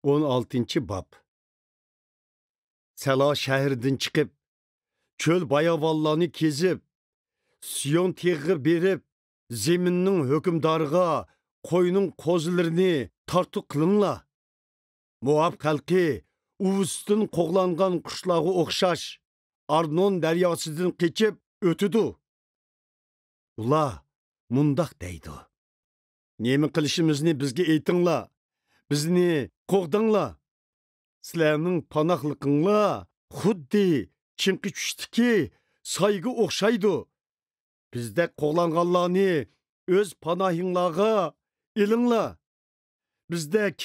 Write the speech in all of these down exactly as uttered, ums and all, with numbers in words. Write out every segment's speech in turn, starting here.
ئون ئالتىنچى باب. سەلا شەھىرىدىن چىقىپ، چۆل باياۋانلارنى كېزىپ، سىيون تېغىغا بېرىپ، زېمىننىڭ ھۆكۈمدارىغا قوينىڭ قوزىلىرىنى تارتۇق قىلىڭلار. موئاب خەلقى ئۇۋىسىدىن قوغلانغان قۇشلارغا ئوخشاش ئارنون دەرياسىدىن قېچىپ ئۆتىدۇ. ئۇلار مۇنداق دەيدۇ: «نېمە قىلىشىمىزنى بىزگە ئېيتىڭلار، بىزنى قوغداڭلار. سىلەرنىڭ پاناھلىقىڭلار خۇددى چىڭقى چۈشتىكى سايغا ئوخشايدۇ. بىزدەك قوغلانغانلارنى ئۆز پاناھىڭلارغا ئېلىڭلار. بىزدەك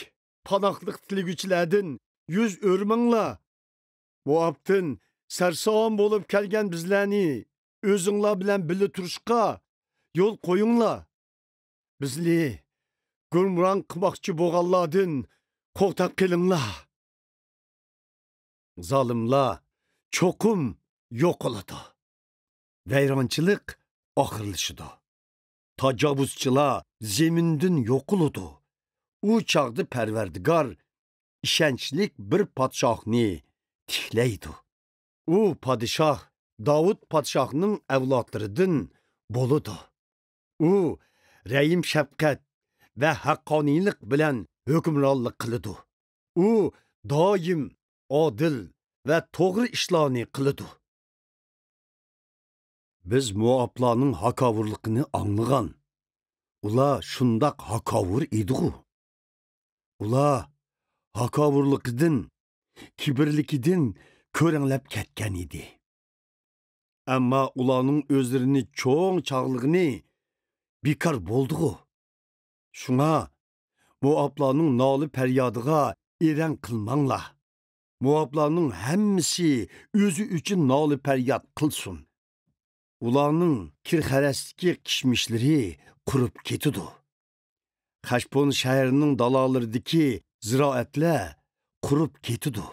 پاناھلىق تىلىگۈچىلەردىن يۈز ئۆرمەڭلار. موئابتىن سەرسان بولۇپ كەلگەن بىزلەرنى ئۆزۈڭلار بىلەن بىللە تۇرۇشقا يول قويۇڭلار. بىزنى گۇمران قىلماقچى بولغانلاردىن قوغداپ قېلىڭلار.» زالىملار چوقۇم يوقىلىدۇ. ۋەيرانچىلىق ئاخىرلىشىدۇ. تاجاۋۇزچىلار زېمىندىن يوقىلىدۇ. ئۇ چاغدا پەرۋەردىگار ئىشەنچلىك بىر پادىشاھنى تىكلەيدۇ. ئۇ پادىشاھ داۋۇت پادىشاھنىڭ ئەۋلادلىرىدىن بولىدۇ. ئۇ رەھىم-شەپقەت ۋە ھەققانىيلىق بىلەن ھۆكۈمرانلىق قىلىدۇ. ئۇ دائىم ئادىل ۋە توغرا ئىشلارنى قىلىدۇ. بىز موئابلارنىڭ ھاكاۋۇرلۇقىنى ئاڭلىغان. ئۇلار شۇنداق ھاكاۋۇر ئىدىغۇ. ئۇلار ھاكاۋۇرلۇقىدىن، كىبىرلىكىدىن كۆرەڭلەپ كەتكەن ئىدى. ئەمما ئۇلارنىڭ ئۆزلىرىنى چوڭ چاغلىغىنى بىكار بولدىغۇ. شۇڭا موئابلارنىڭ نالە-پەريادىغا ئېرەن قىلماڭلار. موئابلارنىڭ ھەممىسى ئۆزى ئۈچۈن نالە-پەرياد قىلسۇن. ئۇلارنىڭ كىرخەرەستىكى كىشمىشلىرى قۇرۇپ كېتىدۇ. خەشبون شەھىرىنىڭ دالالىرىدىكى زىرائەتلەر قۇرۇپ كېتىدۇ.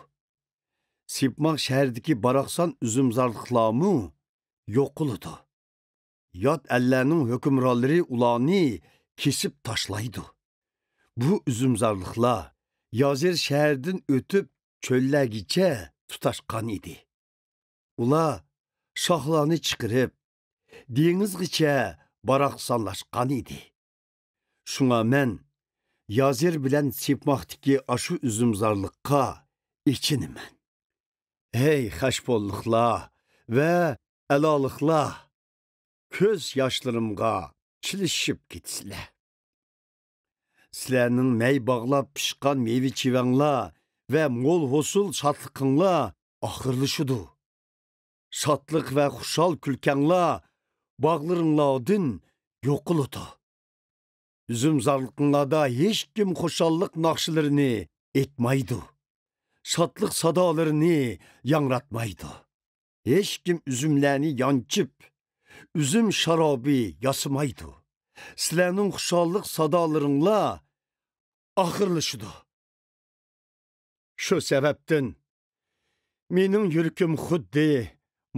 سىپماق شەھىرىدىكى باراقسان ئۈزۈمزارلىقلارمۇ يوقىلىدۇ. يات ئەللەرنىڭ ھۆكۈمرانلىرى ئۇلارنى كېسىپ تاشلايدۇ. بۇ ئۈزۈمزارلىقلار يازېر شەھىرىدىن ئۆتۈپ، چۆللەرگىچە تۇتاشقان ئىدى. ئۇلار شاخلارنى چىقىرىپ، دېڭىزغىچە باراقسانلاشقان ئىدى. شۇڭا مەن يازېر بىلەن سىپماقتىكى ئاشۇ ئۈزۈمزارلىققا ئېچىنىمەن. ھەي، خەشبونلۇقلار ۋە ئەلالىقلار، كۆز ياشلىرىمغا چىلىشىپ كېتىسىلەر. سىلەرنىڭ مەي باغلاپ پىشقان مېۋە-چىۋەڭلار ۋە مول ھوسۇل شادلىقىڭلار ئاخىرلىشىدۇ. شادلىق ۋە خۇشال كۈلكەڭلار باغلىرىڭلاردىن يوقىلىدۇ. ئۈزۈمزارلىقىڭلاردا ھېچكىم خۇشاللىق ناخشىلىرىنى ئېيتمايدۇ. شادلىق سادالىرىنى ياڭراتمايدۇ. ھېچكىم ئۈزۈملەرنى يانچىپ، ئۈزۈم شارابى ياسىمايدۇ. سىلەرنىڭ خۇشاللىق سادالىرىڭلار ئاخىرلىشىدۇ. شۇ سەۋەبتىن مېنىڭ يۈرىكىم خۇددى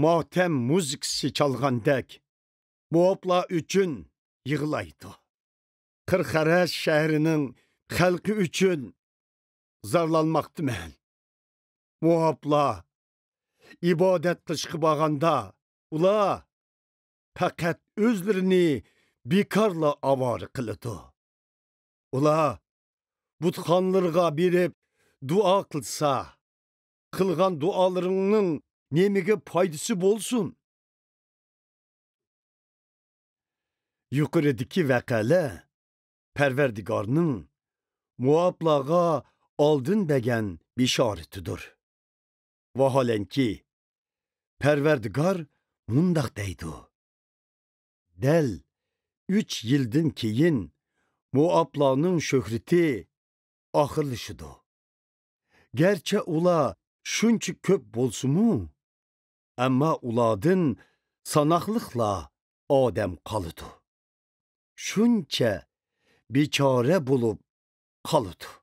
ماتەم مۇزىكىسى چالغاندەك، موئابلار ئۈچۈن يىغلايدۇ. قىرخەرەس شەھىرىنىڭ خەلقى ئۈچۈن زارلانماقتىمەن. موئابلار ئىبادەت قىلىشقا بارغاندا، ئۇلار پەقەت ئۆزلىرىنى بىكارلا ئاۋارە قىلىدۇ. ئۇلار بۇتخانىلىرىغا بېرىپ دۇئا قىلسا، قىلغان دۇئالىرىڭنىڭ نېمىگە پايدىسى بولسۇن؟ يۇقىرىدىكى ۋەقەلەر پەرۋەردىگارنىڭ موئابلارغا ئالدىن بەرگەن بېشارىتىدۇر. ۋاھالەنكى، پەرۋەردىگار مۇنداق دەيدۇ: دەل ئۈچ يىلدىن كېيىن موئابلارنىڭ شۆھرىتى ئاخىرلىشىدۇ. گەرچە ئۇلار شۇنچە كۆپ بولسىمۇ، ئەمما ئۇلاردىن ساناقلىقلا ئادەم قالىدۇ. شۇنچە بىچارە بولۇپ قالىدۇ.